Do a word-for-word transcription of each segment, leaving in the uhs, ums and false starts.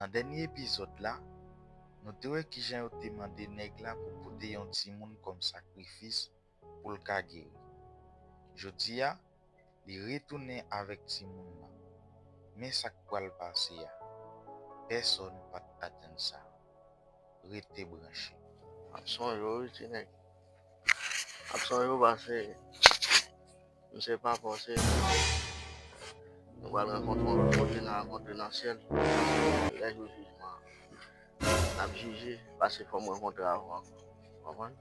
Nan dènye epizòd la, nou te wè kijan yo te mande nèg la pou pote yon timoun kòm sakrifis pou l ka geri. Jodi a, li retounen avèk timoun nan. Men sa k pral pase a, pèsonn pa t atann sa. Rete branche. M ap sonje w, wi, ti nèg. M ap sonje w, paske m se papa w, se nou pral rankontre yon lòt kote, n a rankontre nan syèl. Lè jou jijman an, n ap jije, paske fò m rankontre avè w ankò. Ou konprann?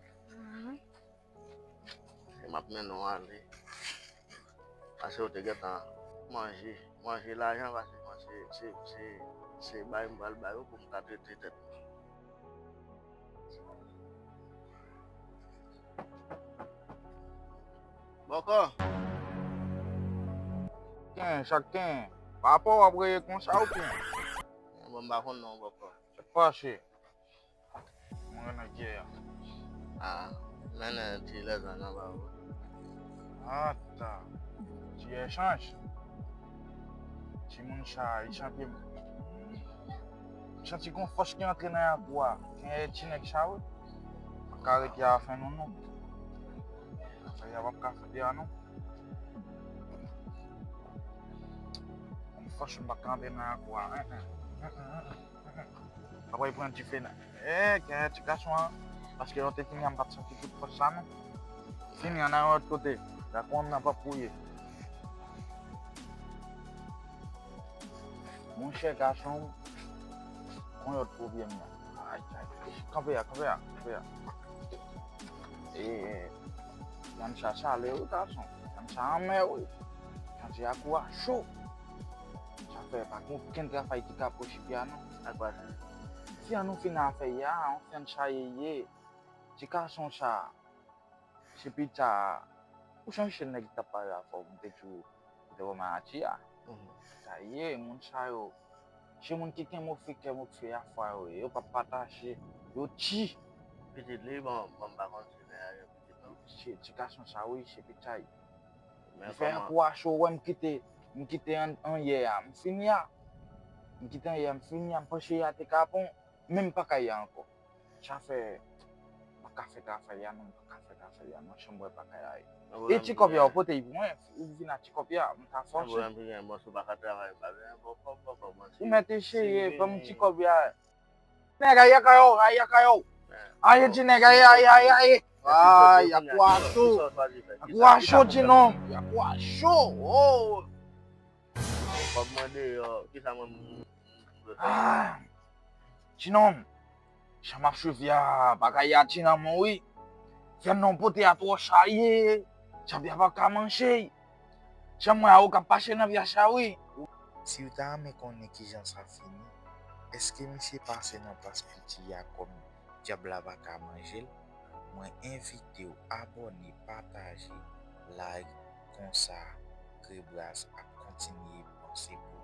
E m ap mennen w ale. Paske yo te gentan manje, manje lajan, paske mwen se, se, se, se bay m pral bay yo pou m ka trete tèt mwen. Bòkò. Ken, chak ken. Papa w ap reye konsa ou ken? Bon, m pa konn non, Bòkò. Chak fache. Mwen nan kè a. Ah, mennen ti lèzanj anba ou. Ata. Ti echanj. Timoun sa, li chanpye m. M santi gon fòs ki antre nan yakou a. Gen ti nèg sa, wi. Pa ka rete a fè nou, non. Sa y a p ap ka fè a, non. Gon fòs m pa ka antre nan yakou a. Apre, li pran dife nan. Eh, gen ti gason an. Paske lè w te fini an, m pa t santi tout fòs sa, non. Fini an, nan yon lòt kote. Gason an nan p ap kouye. Monchè, gason, yon lòt pwoblèm nan. Ay, ay, kanpe a, kanpe a, kanpe a. E, janm sa chale, wi, gason. Janm sa anmè, wi. Jan ti yakou a cho. Sa fè pa gen okenn travay ki ka posib a, non. Sa k pase? Si an nou fin afè a, an fin sa ye ye. Ti gason sa, se pita, ou sonje se nèg ki t ap pale avè w, m te di w, m te wè maladi a. Mhm. Sa ye, moun sa yo, se moun ki gen move kè, move afwa yo ye, yo p ap pataje, yo ti. Pitit li, bon, bon, m pa konn si nèg la gen pitit, non. Se ti gason sa, wi, se pita. M fè yon kou a cho, wè m kite, m kite an, an yè a, m fini a. M kite an yè a, m fini a, m panse yè a te ka bon, men m pa ka ye ankò. Sa fè, m pa ka fè travay la, non, m pa ka fè travay la, non, chanm wè bagay la ye. E ti kòb ya, ou pote l pou mwen, ou vin ak ti kòb ya, m ka fòse. Ou mèt eseye, ban m ti kòb ya. Nèg, aye, kay yo, aye, kay yo. Aye, ti nèg, aye, aye, aye, aye. Ay, yakou a cho. Yakou a cho, ti nonm. Yakou a cho. Oh. Kòb mwen deyò, kisa mwen m, m, m dwe fè? Ah, ti nonm, jan m ap swiv ya, bagay ya ti nan men w, wi. Vyann nan w pote a twò sa ye, sa byen pa ka manje. Jan m wè a, ou ka pase nan vya sa, wi. Si w ta renmen konnen kijan sa fini, èske misye pase nan plas piti a kòm dyab la pa ka manje l? Mwen envite w abòne, pataje, like, konsa Krebras ap kontinye panse pou